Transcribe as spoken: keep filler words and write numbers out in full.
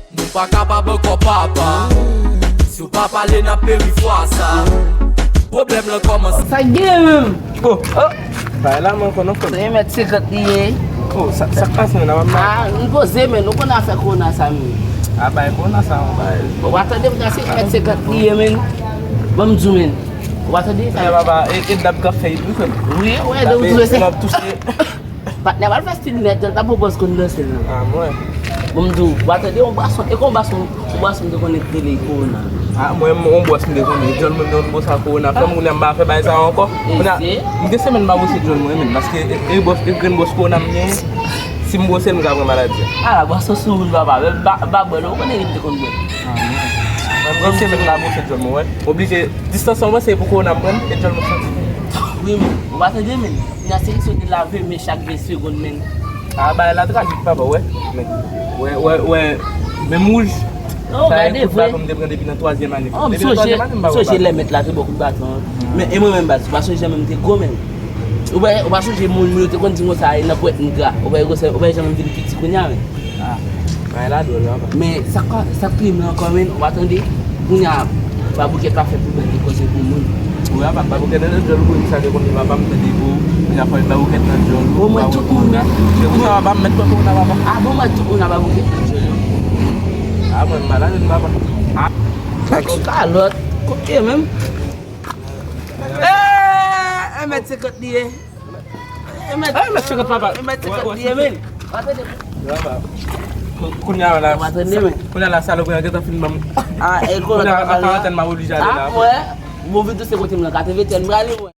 Nou pa kapab ankò, papa. Si w pa pale, n ap peri fwa sa. Pwoblèm lan kòmanse. Sa k genyen menm? Oh, oh. Bay la, mwen konnen fè. Se yon mèt senkant li ye. Oh, sa, sa k pase menm la, mwen? Ah, m poze, men nou konn afè kowona sa menm. Ah, bay kowona sa, mwen bay. Bon, w a tande, m se yon mèt senkant li ye, menm. Ban m di w, menm. W a tande? E, papa, e, e dab k ap fè wi, frè m. Wi, wè, donk, tou se. Patnè, w al fè stil nèt, jan l t ap pwopòz konn danse l lan. Ah, mwen. Bon, m di w, w a tande yon bwason, e kon bwason, yon bwason m te konnen k rele kowona. Ah, mwen, yon bwòs m te konnen, John mwen, yon bwòs a kowona. Frè m, kounye a m pa fè bagay sa yo ankò. Kounye a, m gen semèn m pa bwose John mwen, menm, paske e, e bwòs, e grenn bwòs kowona m genyen. Si m bwose l, m ka pran maladi a. Ah, bwòs sou moun, papa, men ba, ba bwè l, ou konnen li m te konn bwè. Ah, mwen. Mwen, m gen semèn m pa bwose John mwen, wè. Oblije, distans lan, mwen, se pou kowona m pran, e John mwen santi. Wi, men, ou pa tande, men. N a se kesyon de lave men chak de segonn, men. Ah, bagay la trajik, papa, wè. Men, wè, wè, wè. Menm wouj. Non, sa e kout baton m te pran depi nan twazyèm ane. Oh, m sonje, m sonje lè mèt la te ba w kout baton an. Men, e mwen menm, baz, ou pa sonje jan menm te gwo, men. Ou pa, ou pa sonje moun, moun yo te konn di konsa, e nan pwèt m gra. Ou pa, ou pa jan menm vin piti kounye a, men. Ah, bagay la dwòl, papa. Men sa k, sa k touye m la ankò, men, w a tande? Kounye a, Baboukèt pa fè pou bèl, li kòze pou moun. Wi, papa, Baboukèt nan djòl, wi, sa te konn papa m tande pou, kounye a fò Baboukèt nan djòl, wi. Bon, mwen, tout moun. Se pou sa, papa, m mèt pran kowona, papa. Ah, bon, mwen, tout moun a Baboukèt nan djòl, wi. Ah, mwen, m malad, papa. Ah. Kalòt, kote menm? Eh, yon mèt senkant li ye. E mèt, e mèt senkant, papa. E mèt senkant li ye, men. Papa. Kou-, kounye a la, kounye a la, salopri an gentan fin ban m. Ah, e kounye a la, karantèn m ap oblije ale la. Ah, wè. Bon, vin tou se kote m nan, katreven tèn, m prale, mwen.